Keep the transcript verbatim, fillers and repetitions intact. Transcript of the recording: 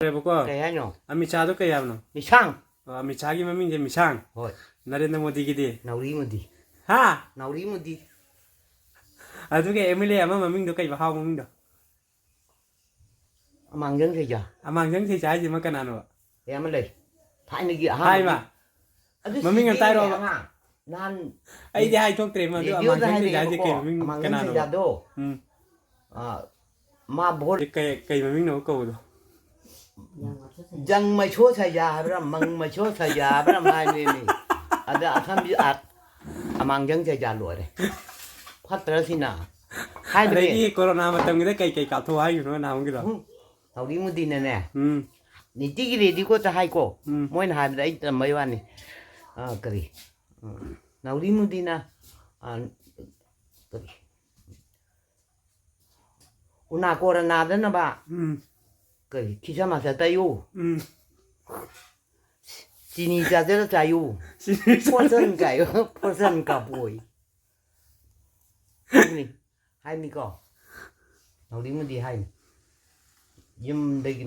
ꯂꯩꯔꯦꯕꯀꯣ꯫ ꯀꯩ ꯍꯥꯏꯅꯣ? ꯑꯃꯤꯠ ꯁꯥꯗꯣ ꯀꯩ ꯍꯥꯏꯕꯅꯣ? ꯃꯤꯁꯥꯡ꯫ ꯑꯣ, ꯑꯃꯤꯠ ꯁꯥꯒꯤ ꯃꯃꯤꯡꯁꯦ ꯃꯤꯁꯥꯡ꯫ ꯍꯣꯏ꯫ ꯅꯔꯦꯟꯗ꯭ꯔ ꯃꯣꯗꯤꯒꯤꯗꯤ? ꯅꯥꯎꯔꯤ ꯃꯨꯗꯤ꯫ ꯍꯥ? ꯅꯥꯎꯔꯤ ꯃꯨꯗꯤ꯫ ꯑꯗꯨꯒ ꯑꯦꯝ ꯑꯦꯜ ꯑꯦ ꯑꯃ ꯃꯃꯤꯡꯗꯣ ꯀꯩꯕ, ꯍꯥꯎ ꯃꯃꯤꯡꯗꯣ? ꯑꯃꯥꯡꯖꯪ ꯁꯩꯖꯥ꯫ ꯑꯃꯥꯡꯖꯪ ꯁꯩꯖꯥ ꯍꯥꯏꯁꯦ ꯑꯃ ꯀꯅꯥꯅꯣ? ꯑꯦ, ꯑꯃ ꯂꯩ꯫ ꯊꯥꯏꯅꯒꯤ ꯑꯍꯥꯟꯕꯒꯤ꯫ ꯍꯥꯏꯃ꯫ ꯑꯗꯨ ꯃꯃꯤꯡ ꯑꯝꯇ ꯁꯤꯗꯤ ꯍꯥꯏꯔꯛꯑꯣꯕ꯫ ꯑꯉꯥꯡ ꯅꯍꯥꯟ ꯑꯩꯗꯤ ꯍꯥꯏꯊꯣꯛꯇ꯭ꯔꯦ ꯃꯗꯨ ꯔꯦꯗꯤꯑꯣꯗ ꯑꯃꯥꯡꯖꯪ ꯁꯩꯖꯥ ꯍꯥꯏꯁꯦ ꯀꯩ ꯍꯥꯏꯔꯛꯑꯦꯕꯀꯣ, ꯃꯃꯤꯡ ꯑꯃꯥꯡꯖꯪ ꯀꯅꯥꯅꯣꯕ? ꯁꯩꯖꯥꯗꯣ꯫ ꯎꯝ꯫ ꯑ, ꯃꯥ ꯚꯣꯠ ꯀꯩ, ꯀꯩ ꯃꯃꯤꯡꯅꯣ ꯀꯧꯕꯗꯣ? ꯖꯪ ꯃꯩꯁꯣ ꯁꯩꯖꯥ ꯍꯥꯏꯕ꯭ꯔꯥ, ꯃꯪ ꯃꯩꯁꯣ ꯁꯩꯖꯥ ꯍꯥꯏꯕ꯭ꯔꯥ ꯑꯃ ꯍꯥꯏꯕꯅꯦꯃꯤ꯫ ꯑꯗ ꯑꯁꯝꯕꯤ ꯑꯥ, ꯑꯃꯥꯡꯖꯪ ꯁꯩꯖꯥ ꯂꯣꯏꯔꯦ꯫ ꯐꯠꯇ꯭ꯔ ꯁꯤꯅ? ꯍꯥꯏꯕꯅꯦ꯫ ꯑꯗꯒꯤ ꯀꯣꯔꯣꯅꯥ ꯃꯇꯝꯒꯤꯗ ꯀꯩ ꯀꯩ ꯀꯥꯞꯊꯣꯛ ꯍꯥꯏꯈꯤꯕꯅꯣ ꯅꯍꯥꯟꯒꯤꯗꯣ? ꯎꯝ꯫ ꯅꯥꯎꯔꯤ ꯃꯨꯗꯤꯅꯅꯦ, ꯎꯝ꯫ ꯅꯤꯇꯤꯒꯤ ꯔꯦꯗꯤꯑꯣꯗ ꯍꯥꯏꯀꯣ, ꯎꯝ꯫ ꯃꯣꯏꯅ ꯍꯥꯏꯕꯗ ꯑꯩ ꯇꯝꯕꯩ ꯋꯥꯅꯤ꯫ ꯑ, ꯀꯔꯤ? ꯎꯝ꯫ ꯅꯥꯎꯔꯤ ꯃꯨꯗꯤꯅ, ꯑ, ꯀꯔꯤ? ꯎꯅꯥꯀꯣꯔ ꯅꯥꯗꯅꯕ ꯎꯝ꯫ ꯀꯔꯤ? ꯈꯤꯁꯥ ꯃꯥꯁꯥ ꯇꯩꯌꯨ꯫ ꯎꯝ꯫ ꯆꯤꯅꯤ ꯆꯥꯖꯔ ꯆꯥꯌꯨ꯫ ꯆꯤꯅꯤ ꯆꯥꯖꯔ ꯐꯣꯔꯁꯟ ꯀꯥꯏꯌꯨ꯫ ꯐꯣꯔꯁꯟ ꯀꯥꯞꯄꯣꯏ꯫ ꯍꯥꯏꯅꯤ꯫ ꯍꯥꯏꯅꯤꯀꯣ꯫ ꯅꯥꯎꯔꯤ ꯃꯨꯗꯤ ꯍꯥꯏꯅꯤ꯫ ꯌꯨꯝꯗꯒꯤ